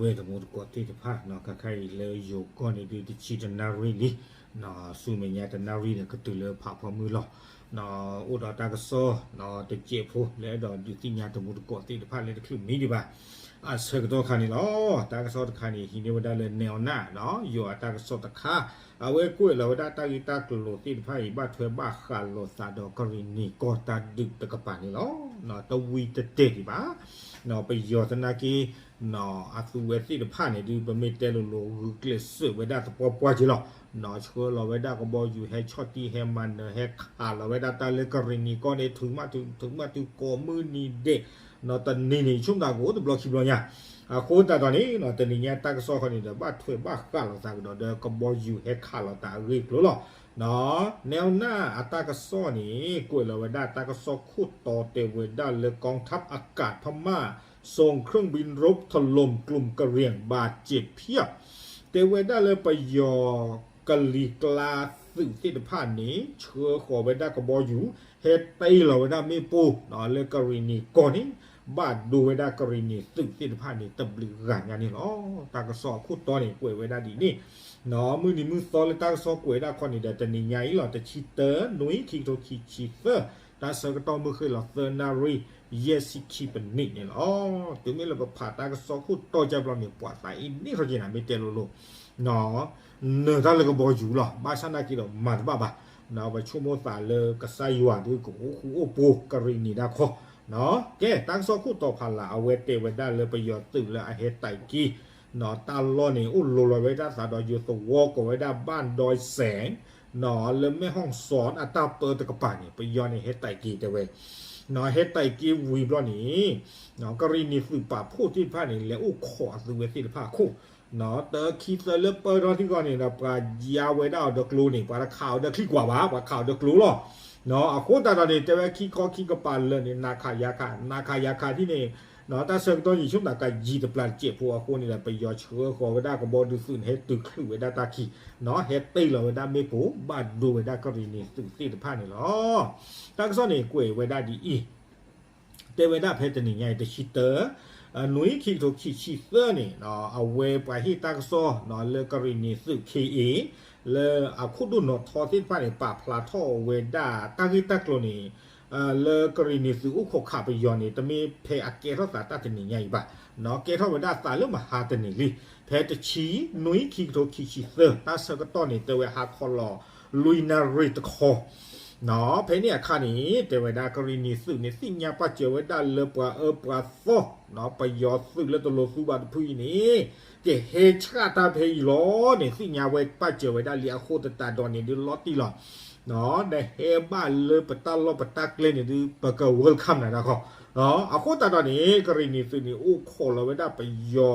ဝဲတမူတကိးသ့ၣ်တဖၣ် ခါခါအံၤလၢယိၤကီၢ်န့ၣ်ဒုးတဆံတနၣ်ရံၣ်လံ, ဆူမဲာ်ညါတနၣ်ရံၣ်ဒီးကတုၤလၢဖးဖီမုၢ်လီၤ. အိၣ်ဒီးတၢ်ကစီၣ် တစဲးဖိလၢအဲၣ်ဒိးဒုးသ့ၣ်ညါတမူတကိးသ့ၣ်တဖၣ်လၢတချုးမံဒံးဘၣ် အဆၢကတီၢ်ခါန့ၣ်လီၤ. တၢ်ကစီၣ်တခါန့ၣ် ဟံးန့ၢ်ဝဲဒၣ်လၢနဲအီနၢ် ယိၤအတၢ်ကစီၣ်တခါ, အဝဲကွဲးလီၤဝဲဒၣ်တၢ်ဂ့ၢ်တၢ်ကျိၤသ့ၣ်တဖၣ်အံၤ ဘၣ်ထွဲဘၣ်ဃးလိာ်သးဒီးကရံၣ်နံၤကီၢ်တၢ်ဒုးတကပၤန့ၣ်လီၤ. တဝံၤတတဲာ်ဒံးဘၣ် ပယီၤသနာ်က့ အသုဝဲသ့ၣ်တဖၣ်န့ၣ်ဒုး ပမ့ၢ်တဲလိၤလိၤ ဂုာ်ကျဲးစၢးဝဲဒၣ်သပှၢ်ပှၢ်က့လီၤ. ဆှၢလီၤဝဲဒၣ်ကဘီယူၤ ဟဲဆီၣ်တံၢ်ဟဲမၤနၢၤ ဟဲခးလီၤဝဲဒၣ်တၢ်လၢကရံၣ်နံၤကီၢ်န့ၣ် ထုးမးထုး ထုးမးထုး ကိးမုၢ်နံၤဒဲး, တနံၤန့ၣ် ဆိကမိၣ်သးကအိၣ်တဘျီခံဘျီညါ. အဃိသတးဒီးန့ၣ် တနံၤညါတၢ်ကစီၣ်ခီန့ၣ်ဒီး ဘၣ်ထွဲဘၣ်ဃးလိာ်သးကဒီးဒီး ကဘီယူၤဟဲခးလီၤသးအဂ့ၢ်အကျိၤလီၤ. နဲအီနၢ်အတၢ်ကစီၣ်န့ၣ် ကွဲးလီၤဝဲဒၣ်တၢ်ကစီၣ်ခိၣ်တီတဲဝဲဒၣ်လၢ กองทัพอากาศพม่าส่งเครื่องบินรบถล่มกลุ่มกะเหรี่ยงบาดเจ็บเพียบ တဲဝဲဒၣ်လၢပယီၤကလံၤကျါသုးသ့ၣ်တဖၣ်န့ၣ် ဆှၢဃီၤဝဲဒၣ်ကဘီယူၤ ဟဲတ့ၢ်လီၤဝဲဒၣ်မ့ၣ်ပိၢ်လၢကရံၣ်နံၤကီၢ်န့ၣ် ဘၣ်ဒိဝဲဒၣ်ကရံၣ်နံၤသုးသ့ၣ်တဖၣ်န့ၣ် တဘျုးဂၤညါန့ၣ်လီၤ. တၢ်ကစီၣ်အခိၣ်တီန့ၣ် ကွဲးဝဲဒၣ်ဒ်န့ၣ် မုၢ်နံၤမုၢ်သီလၢတၢ်ကစီၣ်ကွဲးဒၣ်ခီန့ၣ်ဒီး တနံၤညါအံၤလီၤ တဆံတၢ နွံ ခံကထိခံဆံသၢ တၢ်ဆၢကတီၢ်မုၢ်ဃ့ၢ်လီၤသၢနၣ်ရံၣ် ယဲၢ်ဆံခံပနံးန့ၣ်လီၤ. တုၤမ့ၢ်လၢပဖးတၢ်ကစီၣ်ခိၣ်တီကၢ်ဘျီန့ၣ် ပှၤသးအံၤန့ၣ်ထီၣ်က့ၤနၤ မ့ၢ်တဲလိၤလိၤ နၢၤတၢ်လၢကဘီယူၤလီၤ. ဘၣ်ဆၣ်နာ်က့ဒီးမၤတဘၣ်ဘၣ်, ပဆိကမိၣ်သးလၢကစၢ်ယွၤဒုးကအိၣ်ဃူအိၣ်ဖိး ကရံၣ်နံၤဒၣ်ခီ, ကဲ တၢ်ကစီၣ်ခိၣ်တီဖးလၢ် အဝဲတဲဝဲဒၣ်လၢပယီၤသုးလၢအဟဲတၢ်က့ၤ တၢ်လီၢ်န့ၣ် အိၣ်လိၤလီၤဝဲဒၣ်သးဒီးယိၤသဝီကိးဝဲဒၣ် ဘၣ်ဒွဲစဲး လၢမဲၣ်ဟီၣ်စီၣ်အတၢ်ပၢတကပၤန့ၣ် ပယီၤန့ၣ် ဟဲတၢ်က့ၤတဲဝဲ, ဟဲတၢ်က့ၤဝံၤဘျီန့ၣ် ကရံၣ်နံၤသုးပာ်ဖှိၣ်သ့ၣ်တဖၣ်န့ၣ် လဲၤအိၣ်ခိးအသုဝဲသ့ၣ်တဖၣ်အခိၣ် တခံသၢလၢပၢၢ်ထီၣ်ထံကီၢ်န့ၣ်ဒီး ပှၤယါဝဲဒၣ်အီၤဒီးကျိန့ၣ် ပှၤတခးအီၤဒီးချံကွၢ်ဘၣ် ပှၤခးအီၤဒီးကျိလီၤ. အဃိသတးဒီးန့ၣ် တဲဝဲခံခီခံကပၤလၢာ်န့ၣ် နၤခးယၤခး နၤခးယၤခးဒ်န့ၣ် တၢ်ဆၢကတီၢ်ယံာ်ဆိကမိၣ်သးကယံာ်တပျၢ်တစဲးဖိအဃိန့ၣ်ဒီး ပယီၤဆှၢဃီၤဝဲဒၣ်ကဘီဒုးသုးန့ၣ် ဟဲတုၤချုးဝဲဒၣ်တၢ်ခံ ဟဲတ့ၢ်လီၤဝဲဒၣ်မ့ၣ်ပိၢ် ဘၣ်ဒိဝဲဒၣ်ကရံၣ်နံၤသုးသ့ၣ်တဖၣ်န့ၣ်လီၤ. တၢ်ကစီၣ်န့ၣ် ကွဲးဝဲဒၣ်ဒ်အံၤ တဲဝဲဒၣ်ဖဲတနံၤညါအံၤ တဆံတၢ နွံခံကထိခံဆံသၢန့ၣ် အဝဲပှၤဟ့ၣ်တၢ်ကစီၣ်လၢကရံၣ်နံၤသုး ခ့အ့ လၢအခိၣ်ဒိၣ်နီၣ်ထီသ့ၣ်တဖၣ်န့ၣ် ပာ်ဖျါထီၣ်ဝဲဒၣ်တၢ်ဂ့ၢ်တၢ်ကျိၤန့ၣ် လၢကရံၣ်နံၤသုးအိၣ်ခိးခးပယီၤန့ၣ် တမ့ၢ်ဖဲအကဲထီၣ်သးတၢ်တနံၤညါအံၤဘၣ်, ကဲထီၣ်ဝဲဒၣ်သးလၢမဟါတနံၤလံ. ဖဲတဆံ နွံခံကထိခံဆံသၢ တၢ်ဆၢကတီၢ်န့ၣ် တဲဝဲဟါခီလီၤ လွံၢ်နၣ်ရံၣ်တခီ ဖဲန့ၣ်အခါန့ၣ် တဲဝဲဒၣ်ကရံၣ်နံၤသုးန့ၣ် သ့ၣ်ညါပာ်စၢၤဝဲဒၣ်လၢပှၤအၢပှၤသီ ပယီၤသုးလၢတလိၤသူဘၣ်တဖုအံၤန့ၣ် ကဟဲဆှၣ်တၢ်ဖဲအံၤလီၤန့ၣ် သ့ၣ်ညါဝဲပာ်စၢၤဝဲဒၣ်လံ အဃိသတးဒီးန့ၣ်ဒုးလီၤတံၢ်လီၤ ဒီးဟဲဘၣ်လၢပတၢ်လီၢ်ပတၢ်ကျဲန့ၣ်ဒုး ပက welcome နၤဒၣ်ခီ အဃိသတးဒီးန့ၣ် ကရံၣ်နံၤသုးန့ၣ် အိၣ်ခိးလီၤဝဲဒၣ်ပယီၤ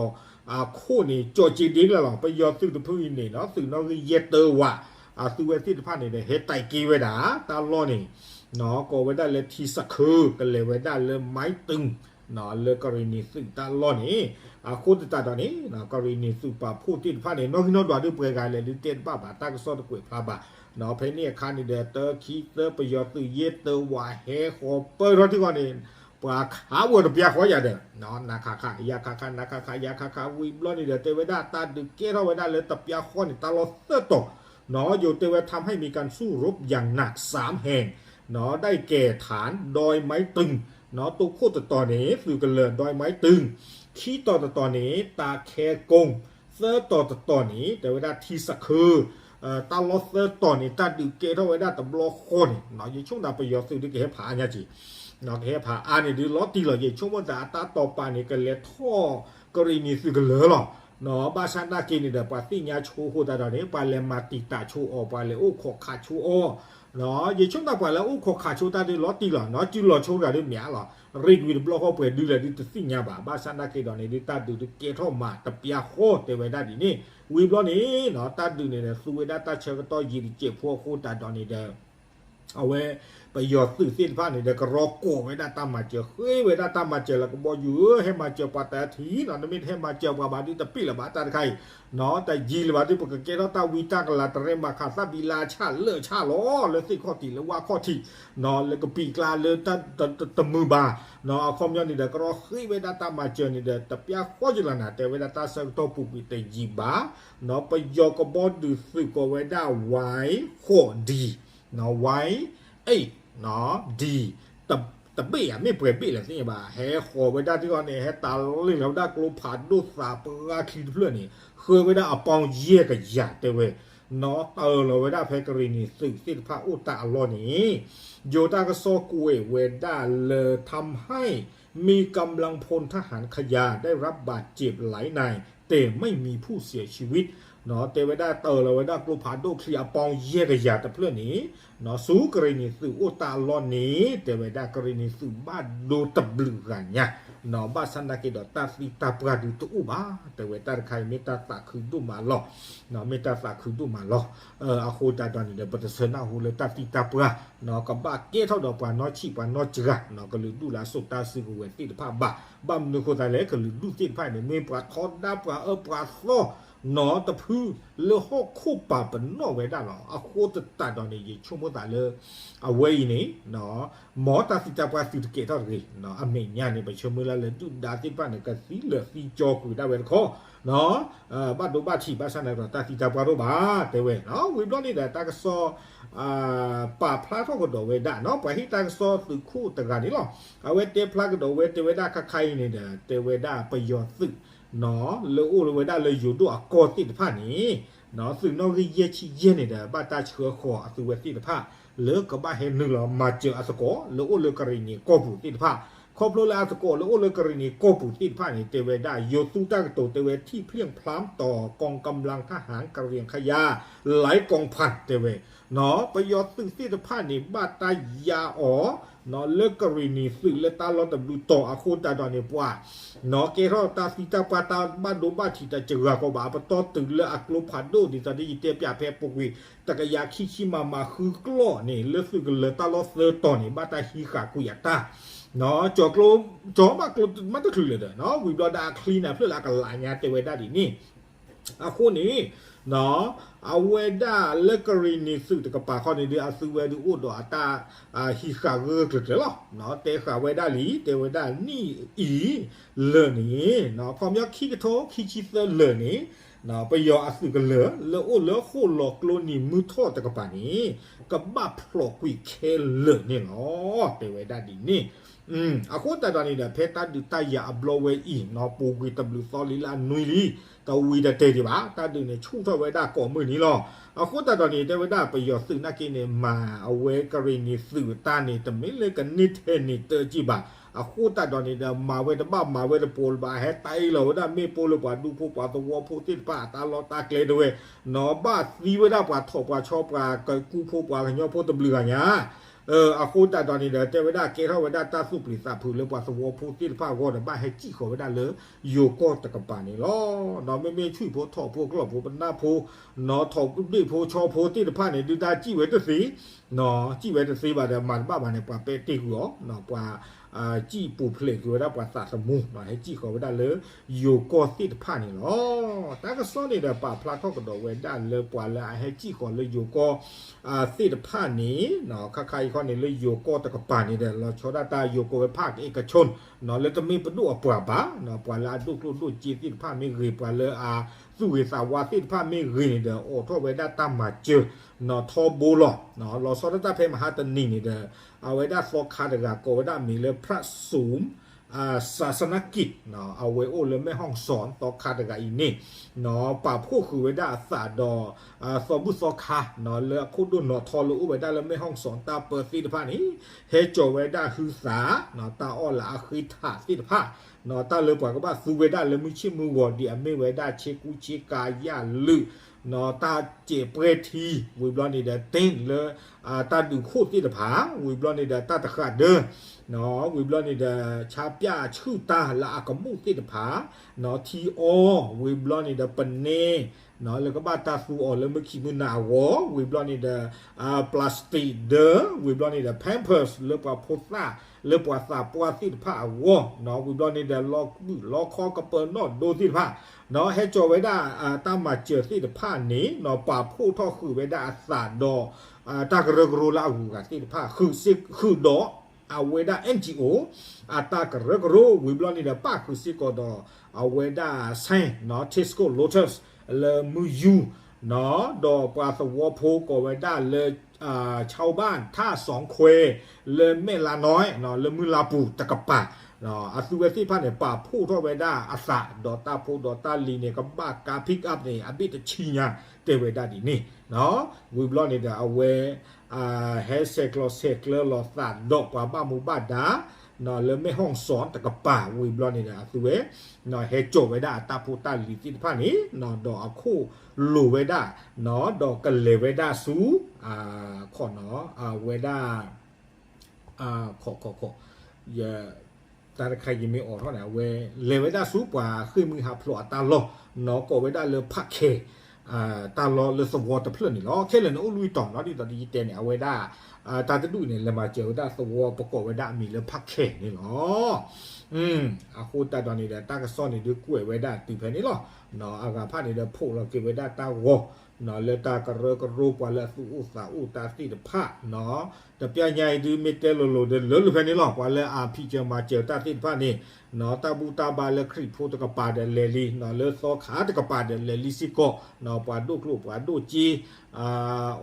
အခိၣ်န့ၣ် ကၠီၤစ့ဒ့ကျါလီၤ. ပယီၤသုးတဖုအံၤန့ၣ် သုးနီၣ်ဂံၢ်ယဲၢ်တၢဝး အသုဝဲသ့ၣ်တဖၣ်န့ၣ်ဒီး ဟဲတၢ်က့ၤဝဲဒၣ် တၢ်လီၢ်န့ၣ် ကိးဝဲဒၣ်လၢထံစခၢ ကလဲၤဝဲဒၣ်လၢမံတုၤ လၢကရံၣ်နံၤသုးတၢ်လီၢ်န့ၣ် အဃိသတးဒီးန့ၣ် ကရံၣ်နံၤသုးပာ်ဖှိၣ်သ့ၣ်တဖၣ်န့ၣ် နီၣ်ဂံၢ်နီၣ်ဒွးဒုးပှဲၤဂၤလဲၣ်ဒုးတဲတဘၣ်ဘၣ် တၢ်ကစီၣ်တကွဲးဖျါဘၣ်. ဖဲန့ၣ်အခါန့ၣ်ဒီး တၢခံသၢပယီၤသုးယဲၢ်တၢဝး ဟဲဃီၤပၢၢ်ထီၣ်ထံကီၢ်န့ၣ် ပှၤခးဝဲတပျၢ်ဃီယၤဒီး နၤခးခး ယၤခးခး နၤခးခး ယၤခးခး ဝံၤဘျီန့ၣ်ဒီး တဲဝဲဒၣ်တၢ်ဒုးကဲထီၣ်ဝဲဒၣ်လၢတပျၢ်ဃီန့ၣ် တၢ်လီၢ်သၢတီၤ ယိၤတဲဝဲ ทำให้มีการสู้รบอย่างหนักสามแห่ง ได้แก่ฐานดอยไม้ตึง တိခိၣ်တတီၤန့ၣ် သုးကလၢၤ ดอยไม้ตึง ခံတီၤတတီၤန့ၣ် တာခဲကုန်း သၢတီၤတတီၤန့ၣ် တဲဝဲဒၣ်ထံစခၢ တၢ်လီၢ်သၢတီၤန့ၣ် တၢ်ဒုးကဲထီၣ်ဝဲဒၣ်တဘျီဃီန့ၣ် ယဆိကမိၣ်ပယီၤသုးဒုးကဟဲဖးအါညါက့ၤ ကဟဲဖးအါန့ၣ်ဒုးလီၤတံၢ်လီၤ ယဆိကမိၣ်သးအတၢ်တီၤပာ်န့ၣ် ကလဲၤထီၣ်ကရံၣ်နံၤသုးကလၢၤလီၤ. ဘၣ်ဆၣ်နာ်က့န့ၣ်ဒီး ပှၤသ့ၣ်ညါဆိအဃိသတးဒီးန့ၣ် ပှၤလဲၤမၤတံာ်တာ်ဆိအီၤ ပှၤလဲၤအိၣ်ခိးခးဆိအီၤ ယဆိကမိၣ်ပှၤလၢအိၣ်ခိးခးဆိတၢ်ဒုးလီၤတံၢ်လီၤ စုလီၤဆိတဂၤဒုးမ့ၢ်လီၤ ရ့ကွံာ်တဘျီဃီပှဲၤဒုးလဲၣ်ဒုးတသ့ၣ်ညါဘၣ် ဘၣ်ဆၣ်နာ်က့ဒီးန့ၣ်ဒုး တၢ်ဒုးဒုးကဲထီၣ်မးတပျၢ်ဃီတဲဝဲဒၣ်ဒ်န့ၣ် ဝံၤဘျီန့ၣ် တၢ်ဒုးန့ၣ်ဒီး သူဝဲဒၣ်တၢ်ဆၢကတီၢ်ယံာ်တစဲးဖိအဃိသတးဒီးန့ၣ်ဒီး အဝဲ ပယီၤသုးသ့ၣ်တဖၣ်န့ၣ်ဒီး ကရီကိးဝဲဒၣ်တၢ်မၤစၢၤ ဃ့ဝဲဒၣ်တၢ်မၤစၢၤလၢကဘီယူၤဧၢ ဟဲမၤစၢၤပှၤတထံၣ်နီၤ နမ့ၢ်တဟဲမၤစၢၤပှၤဘၣ်ဒီးတပ့ၢ်လၢၤဘၣ်တၢ်တခါအံၤ တယံၤလၢၤဘၣ်ဒီး ပကကဲထီၣ်တၢ်ဝံတၢ်ကလၤ တရဲၣ်မၤခးသၣ်ဘံလါဆၣ်လၢာ်ဆၣ်လီၤ လၢသ့ၣ်ခီၣ်ထံးလၢဝၣ်ခီၣ်ထံး လၢကပံာ်ကျါလၢတၢ်တမုာ်ဘၣ် အခီပညီန့ၣ်ဒီး ကရီဃ့ဝဲဒၣ်တၢ်မၤစၢၤန့ၣ်ဒီး တပျၢ်ဃီယလီၤနၤ တဲဝဲဒၣ်တၢ်ဆၢကတီၢ်ပူၤကွံာ်တယံၤဘၣ် ပယီၤကဘီဒုးသုးကိးဝဲဒၣ် ဝဲဃိးဒံ ဝဲ အ့ၣ် ဒံ တဘ့ၣ်ဧါ မ့ၢ်ပှဲၤဘ့ၣ်လဲၣ်သ့ၣ်ညါဘၣ် ဟဲဃီၤဝဲဒၣ်တဂီၢ်န့ၣ် ဟဲတၢ်လ့ၣ်လီၤဝဲဒၣ်ကျိဖးဒိၣ်သးပှၢ်ချံတဖျၢၣ်န့ၣ် ဃ့ဝဲဒၣ်အပေါင်းယဲၢ်ကယၤတဲဝဲ နီၢ်တၢၤလီၤဝဲဒၣ်ဖဲကရ့ၣ်နံၤသုးသ့ၣ်တဖၣ်အိၣ်တၢ်အလီၢ်န့ၣ် ယိၤတၢ်ကစီၣ်ကွဲးဝဲဒၣ်လၢ ทำให้มีกำลังพลทหารขยะ ได้รับบาดเจ็บหลายนาย แต่ไม่มีผู้เสียชีวิต တဲဝဲဒၣ်တၢၤလီၤဝဲဒၣ်ကျိဖးဒိၣ်ချံအပေါင်းယဲၢ်ကယၤတဖျၢၣ်န့ၣ် ဆူကရ့ၣ်နံၤသုးအိၣ်တၢ်အလီၢ်န့ၣ် တဲဝဲဒၣ်ကရ့ၣ်နံၤသုးဘၣ်ဒိတဘျုးဂၤညါ ဘၣ်ဆၣ်သနာ်က့ဒီးတၢ်သံတၢ်ပှၢ်ဒုးတအိၣ်ဘၣ် တဲဝဲတၢ်တခါအံၤမ့ၢ်တၢ်သးခုဒိၣ်မးလီၤ မ့ၢ်တၢ်သးခုဒိၣ်မးလီၤ အဃိသတးဒီးန့ၣ်ဒီး ပတဆၢနၢ်ဟူလၢတၢ်သံတၢ်ပှၢ် ကဘၣ်ကဲထီၣ်ဒီးပှၤနီၢ်ဆံးပှၤနီၢ်စှၤ ကလုာ်ဒူၣ်လၢအဆိးတၢ်စုကဝဲၤသ့ၣ်တဖၣ်ဘၣ် ဘၣ်မနုၤအဃိသတးလဲၣ် ကလုာ်ဒူၣ်သ့ၣ်တဖၣ်န့ၣ် မ့ၢ်ပှၤထီဒါပှၤအၢပှၤသီ နီတဖု လၢဟီၣ်ခိၣ်ပာ်ပနီၣ်ဝဲဒၣ်လီၤ အဃိသတးဒီးန့ၣ် ယဆိကမိၣ်သးလၢ အဝဲအံၤန့ၣ် မ်တၢ်သံတၢ်ပှၢ်သုတကဲထီၣ်တဂ့ၤ အမဲာ်ညါန့ၣ် ပဆၢမုၢ်လၢ်လၢဒုၣ်ဒါသ့ၣ်တဖၣ်န့ၣ် ကသံလၢာ်သံကၠီကွံာ်ဒၣ်ဝဲတခီ ဘၣ်ဒိဘၣ်ထံး ဘၣ်ဆၣ်သနာ်က့ဒီးတၢ်သံတၢ်ပှၢ်တအိၣ်ဘၣ် တဲဝဲ ဝံၤဘျီန့ၣ်ဒီးတၢ်ကစီၣ် ပာ်ဖျါထီၣ်ကဒီးဝဲဒၣ်နီၤ ပှၤဟ့ၣ်တၢ်ကစီၣ်သုးခိၣ်တဂၤန့ၣ်လီၤ အဝဲတဲဖျါကဒီးဝဲတဲဝဲဒၣ်ခါခါအံၤန့ၣ်ဒီး တဲဝဲဒၣ်ပယီၤသုး လၢအိၣ်လၢဝဲဒၣ်လၢယိၤဒိၣ်အကီၢ်သ့ၣ်တဖၣ်န့ၣ် သုးနီၣ်ဂံၢ်ယဲၢ်ဆံယဲၢ်န့ၣ်ဒီး ဘၣ်တၢ်ဆှၢဃီၤအသုးဝဲသ့ၣ်တဖၣ် လၢကဘၣ်ဟဲနုာ်လီၤမၤစၢၤအသကိး လၢအိၣ်လၢကရ့ၣ်နံၤကီၢ်ပူၤသ့ၣ်တဖၣ် ခီဖျိလၢအသကိးလၢအိၣ်လၢကရ့ၣ်နံၤကီၢ်ပူၤသ့ၣ်တဖၣ်န့ၣ် တဲဝဲဒၣ် ယိၤသူတၢ်ကတိၤတဲဝဲ ที่เพียงพร้ำต่อกองกำลังทหารกะเหรี่ยงขยะ หลายกองพัน တဲဝဲ ပယီၤသုးသ့ၣ်တဖၣ်န့ၣ် ဘၣ်တၢ်ယါအီၤ လၢကရ့ၣ်နံၤသုးလၢတၢ်လီၢ်တဘျုးတီၤအဃိသတးဒီးန့ၣ် ပှၤ ကဲထီၣ်တၢ်သံတၢ်ပှၢ်တၢ်ဘၣ်ဒိဘၣ်ထံးတစှၤကီးဘၣ် အပတီၢ်တုၤလၢအကျိဖးဒိၣ်ဒ်သိးဒီးယတဲပၠးဖဲပူၤကွံာ် တကယၤခံဆံမမဃုကျီၢ်န့ၣ် လၢသုးကလၢၤတၢ်လီၢ်သၢတီၤန့ၣ် ဘၣ်တၢ်ဟံးဃာ်ကွံာ်အတၢ် ကၠီၤကျိ ကၠီၤဘၣ်ကျိမးတချုးလၢၤဒီး ဝံၤဘျီဒီးအချံန့ၣ် အဖျၢၣ်လၢအကလးညါတဲဝဲဒၣ်ဒ်န့ၣ် အဃိန့ၣ် အဝဲဒၣ်လၢကရ့ၣ်နံၤသုးတကပၤခီန့ၣ်ဒီး အသုဝဲဒုးအိၣ်ဒီးအတၢ် ဟံးဃာ်ဂၢၢ်ဂၢၢ်ကျၢၤကျၢၤလီၤ. တဲဃာ်ဝဲဒၣ်လံ တဲဝဲဒၣ်နံၣ်အံၤလၢာ်န့ၣ် ခီပညီခံကထိခံဆံသၢလၢာ်န့ၣ် ပယီၤအသုးကလၢၤ လၢအိၣ်လၢဃိၣ်လီၤကျိနံၤမုၢ်ထီၣ်တကပၤန့ၣ် ကဘၣ်ဖျိးကွံာ်ခဲလၢာ်န့ၣ်လီၤ. တဲဝဲဒၣ်ဒ်န့ၣ် အဃိသတးဒီးန့ၣ်ဒီး ဖဲတၢ်ဒုးတၢ်ယၤအဘျီဝဲအံၤ ပူၤကွံာ်တဘျုးသီလံလၢအနွံလံ တဝံၤတတဲာ်ဒံးဘၣ် တၢ်ဒုးန့ၣ်ဆူၣ်ထီၣ်ဝဲဒၣ်ကိးမုၢ်နံၤလီၤ. အဃိသတးဒီးန့ၣ် တဲဝဲဒၣ်ပယီၤသုးနာ်က့န့ၣ် မၤအဝဲကရ့ၣ်နံၤသုးတၢ်န့ၣ် တမ့ၢ်လၢကန့ၢ်ထဲန့ၣ်တက့ၢ်ဘၣ်. အဃိသတးဒီးန့ၣ်ဒီး မၤဝဲတဘၣ်မၤဝဲတပိၤလၢၤဘၣ် ဟဲတၢ်အ့ၣ်လီၤဝဲဒၣ်မ့ၣ်ပိၢ်လၢပှၤဒူဖိပှၤသဝီဖိသ့ၣ်တဖၣ်အတၢ်လီၢ်တၢ်ကျဲတဲဝဲ နီၢ်ဘၣ်သံဝဲဒၣ်ပှၤထိၣ်ပှၤဆီပှၤကကူဖိပှၤကညီဖိတဘျုးဂၤညါ အဃိသတးဒီးန့ၣ်ဒီး တဲဝဲဒၣ်ကဲထီၣ်ဝဲဒၣ်တၢ်သူၣ်ပျံၤသးဖုးလၢပှၤသဝီဖိသ့ၣ်တဖၣ်အဂီၢ်ဒီး ဘၣ်ဟဲစံၣ်ဃီၤဝဲဒၣ်လၢယိၤကီၢ်တကပၤန့ၣ်လီၤ. နီၢ်မ့မ့ၢ်ဆွံၣ်ဖိထီၣ်ဖိကျီၢ်ဖိပနၢ်ဖိ နီၢ်ထိၣ်ဒ့ၣ်ဖိဆီဖိသ့ၣ်တဖၣ်န့ၣ် ဒုးတၢ်စံၣ်ဝဲတသ့ စံၣ်ဝဲတသ့ဘၣ်ဒီး မၤတဘၣ်ဘၣ်န့ၣ် ပှၤပဲာ်တ့ၢ်ကွံာ်အီၤ ပှၤ စံၣ်ပူၤဖျဲးကွံာ်ဝဲဒၣ်ပှၤသးသမူ ဟဲစံၣ်ဃီၤဝဲဒၣ်လၢယိၤကီၢ်သ့ၣ်တဖၣ်န့ၣ်လီၤ. တၢ်ကစီၣ်န့ၣ်ဒီး ပာ်ဖျါထီၣ်ကဒီးဝဲဒၣ်လၢပှၤလၢအဟဲစံၣ်ဃီၤလၢယိၤကီၢ် သ့ၣ်တဖၣ်န့ၣ် ခါခါအံၤခီန့ၣ် လၢယိၤကီၢ်တကပၤန့ၣ်ဒီး လီၤဆီဒၣ်တၢ်ယိၤကီၢ်ဝဲဖးကအဲၣ်ကဆိၣ် လၢတမ့ၢ်ပဒိၣ်အပှၤဘၣ် ပှၤလၢအဒိၣ်ကျိၣ်ဒိၣ်စ့သ့ၣ်တဖၣ်မ့ၢ်ဂ့ၤ ပှၤလၢအသူၣ်ဂ့ၤသးဝါသ့ၣ်တဖၣ်မ့ၢ်ဂ့ၤန့ၣ်ဒီး အိးထီၣ်ဝဲဒၣ်တၢ်မၤစၢၤ ထီဘိလီၤ. လီၤဆီဒၣ်တၢ်ဖဲမဟါတနံၤန့ၣ်ဒီး အဝဲဒၣ်သီခါတဂၤကိးဝဲဒၣ်မ့ၢ်လၢ พระสม ศาสนกิจ အဝဲအိၣ်လၢမဲၢ်ဟီၣ်စီၣ် သီခါတဂၤအံၤန့ၣ် ပာ်ဖှိၣ်ဃုာ်ဝဲဒၣ်အသးဒီး သီဘူၣ်သီခါ လၢအခိၣ်ဒိၣ်နီၣ်ထီလၢအိၣ်ဝဲဒၣ်လၢမဲၢ်ဟီၣ်စီၣ်တၢ်ပၢသ့ၣ်တဖၣ်န့ၣ် ဟဲစိာ်ဝဲဒၣ်ဟုသး တၢ်အီၣ်လၢအဃ့ထးသ့ၣ်တဖၣ် တၢ်လၢပှၤကဘၣ်သူဝဲဒၣ်လၢမုၢ်ဆ့ၣ်မုၢ်ဂီၤဒ်အမ့ၢ်ဝဲဒၣ်ဆ့ကူဆ့ကၤယၣ်လုာ် တၢ်စဲးပှဲၤထံ ဝံၤဘျီန့ၣ်ဒီး သ့ၣ်လၢ တၢ်ဒုးခိၣ်သ့ၣ်တဖၣ် ဝံၤဘျီန့ၣ်ဒီး တၢ်တဃးဒၢ ဝံၤဘျီန့ၣ်ဒီး ဆါပၠၣ်ဆူၣ်တၢ်လၢအကမူၣ်သ့ၣ်တဖၣ် ထံအီ ဝံၤဘျီန့ၣ်ဒီး ပနဲ လၢကဘၣ်တၢ်သူအီၤလၢမုၢ်ခံမုၢ်နၤအဂီၢ် ဝံၤဘျီန့ၣ်ဒီး plastic ဒၢ ဝံၤဘျီန့ၣ်ဒီး Pampers လၢပှၤဖိသၣ် လၢပှၤသးပှၢ်သ့ၣ်တဖၣ်အဂီၢ် ဝံၤဘျီန့ၣ်ဒီး လီၤဘုၣ်လီခီကပၢၤနီၣ်ဒိသ့ၣ်တဖၣ် ဟဲစိာ်ဝဲဒၣ် တၢ်မၤစၢၤသ့ၣ်တဖၣ်န့ၣ် ပာ်ဖှိၣ်ထီၣ်ဃုာ်ဝဲဒၣ်အသးဒီး တၢ်ကရၢကရိလၢအဂုၤအဂၤသ့ၣ်တဖၣ် ဃုာ်ဒီး အဝဲဒၣ် N G O အတၢ်ကရၢကရိ ဝံၤဘျီန့ၣ်ဒီး ပၣ်ဃုာ်စ့ၢ်ကီးဒီး အဝဲဒၣ် Tesco Lotus လၢမုၢ်ယူၢ် ဒီးပှၤသဝီဖိကိးဝဲဒၣ်လၢ ဆါဘၣ်ထၣ်စီခွဲ လၢမဲၢ်လါနီၢ် လၢမုၢ်လါပူၤတကပၤ အသုဝဲသ့ၣ်တဖၣ်န့ၣ် ပာ်ဖှိၣ်ထီၣ်ဝဲဒၣ်အသး ဒီးတၢ်ဖိဒီးတၢ်လံၤန့ၣ် ကဘၣ်ကါ pick up န့ၣ် အဘ့ၣ်တဆံညါ တဲဝဲဒၣ်ဒ်န့ၣ် ဝံၤဘျီန့ၣ်ဒီး အဝဲ ဟဲဆဲးကျိးဆဲးကျၢလိာ်သးဒီးပှၤဘၣ်မူဘၣ်ဒါ လၢမဲၢ်ဟီၣ်စီၣ်တကပၤ ဝံၤဘျီန့ၣ်ဒီး အသုဝဲ ဟဲစိာ်ဝဲဒၣ်အတၢ်ဖိတၢ်လံၤသ့ၣ်တဖၣ်န့ၣ် ဒီးအခိၣ်လိာ်ဝဲဒၣ် ဒီးကလဲၤဝဲဒၣ်ဆူ ခိၣ်နီၤ အဝဲဒၣ် ခိၣ်ခိၣ်ခိၣ် တၢ်တခါယမ့ၢ်အိးထီၣ်န့ၣ် အဝဲလဲၤဝဲဒၣ်ဆူပှၤဃ့ၢ်မှံဟးဖျိးအတၢ်လီၢ် ကိးဝဲဒၣ်လၢ park care တၢ်လီၢ်လၢသဝီတဖျၢၣ်န့ၣ်လီၤ. ခဲလၢာ်န့ၣ် အိၣ်လွံၢ်တီၤနီၤ ဒ်သိးယတဲန့ၣ် အဝဲဒၣ် တၢ်တဒူၣ်န့ၣ် လဲၤမၤစၢၤဝဲဒၣ်သဝီ ပကိးဝဲဒၣ်အမံၤလၢ park care န့ၣ်လီၤ. အဃိသတးဒီးန့ၣ်ဒီး တၢ်ကစီၣ်န့ၣ်ဒုးကွဲးဝဲဒၣ်တုၤဖဲန့ၣ်လီၤ. အဂၤဖၣ်န့ၣ်ဒီး ဖိးလီၤက့ၤဝဲဒၣ်တၢ်ဂီၤ လၢတၢ်ကရၢကရိပှၤလၢအသူၣ်အိၣ်သးအိၣ်တၢ်သ့ၣ်တဖၣ် တပျၢ်ညါအံၤဒုးမ့ၢ်တဲလိၤလိၤဒီး လၢလၢဖဲန့ၣ်လီၤ. ပှၤလၢအဖံးစၢၤမၤစၢၤတၢ်သ့ၣ်တဖၣ်န့ၣ် တၢ်ဘူၣ်တၢ်ဘါလၢခရံာ်ဖိတကပၤဒီးလဲၤလံ လၢသီခါတကပၤဒီးလဲၤလံစ့ၢ်ကီး ပှၤဒိၣ်ကျိၣ်ပှၤဒိၣ်စ့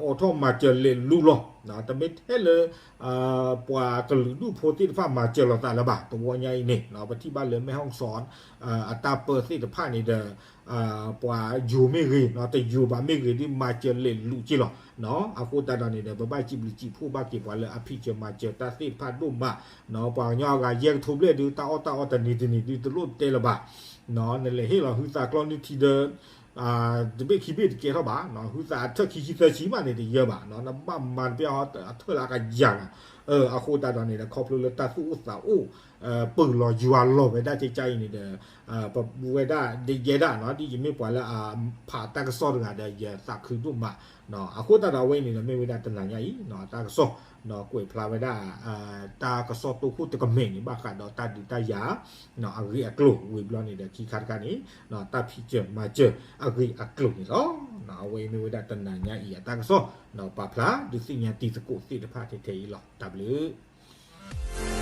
အိးထီၣ်မၤစၢၤလဲၤလူၤလီၤ. တမ့ၢ်ထဲလၢ ပှၤကလုာ်ဒူၣ်ဖိသ့ၣ်တဖၣ်မၤစၢၤလိာ်သးလၢၤဘၣ်. တဝီညါအံၤန့ၣ် ပထံၣ်ဘၣ်လၢမဲၢ်ဟီၣ်စီၣ် အတၢ်ပၢသ့ၣ်တဖၣ်န့ၣ်ဒီး ပှၤယိၤမ့ၢ်ဂ့ၤ တယိၤဘၣ်မ့ၢ်ဂ့ၤ ဒုးမၤစၢၤလဲၤလူၤက့လီၤ. အဃိသတးဒီးန့ၣ်ဒီး ပဘၣ်စံးဘျုးစံးဖှိၣ်ဘၣ်က့ၤပှၤလၢအဖံးစၢၤမၤစၢၤတၢ်သ့ၣ်တဖၣ်ဒိၣ်မး ပှၤကညီအဂၤယဲၢ်ကထိဘျဲၣ်ဒုး တၢ်အီၣ်တၢ်အီတနံၤတနံၤဒုးတလိၣ်တဲလၢၤဘၣ်. နလဲၤဟ့ၣ်လီၤဟုသးကျီနုၢ်ထံဒီး တဘ့ၣ်ခံဘ့ၣ်တကဲထီၣ်ဘၣ်. ဟုသးအထၢၣ်ခံဆံသၢဆံမးန့ၣ်တယၢဘၣ်. နဘၣ်မၤတပျၢ်အီၤအထၢၣ်လၢအကယၤလီၤ. အဃိသတးဒီးန့ၣ်ဒီး ခီဖျိလၢတၢ်သူၣ်အိၣ်သးအိၣ် ပၢၢ်လီၤယွၤလီၤဝဲဒၣ်ကကါအံၤန့ၣ်ဒီး ပဝဲဒၣ်ဒ်ယဲဒၣ်နီၤ ဒ်ယမ့ၢ်ပှၤလၢအဖးတၢ်ကစီၣ်တဂၤဒီး ယသးခုဒိၣ်မး. အဃိသတးဒီးအဝဲအံၤန့ၣ်ဒီး မ့ၢ်ဝဲဒၣ်တနၤညါအံၤ တၢ်ကစီၣ် ကွဲးဖျါဝဲဒၣ် တၢ်ကစီၣ်တိခိၣ်တကမဲာ်န့ၣ် ဘၣ်ဃးဒီးတၢ်ဒုးတၢ်ယၤ အဂ့ၢ်အကျိၤ ဝံၤဘျီန့ၣ်ဒီး ခံခါတခါန့ၣ် တၢ်ဖံးစၢၤမၤစၢၤအဂ့ၢ်အကျိၤန့ၣ်လီၤ. အဝဲအံၤမ့ၢ်ဝဲဒၣ်တနၤညါအံၤအတၢ်ကစီၣ် ပာ်ဖျါဒုးသ့ၣ်ညါတံၤသကိးသ့ၣ်တဖၣ်ထဲထဲအံၤလီၤ. တၢ်ဘျုး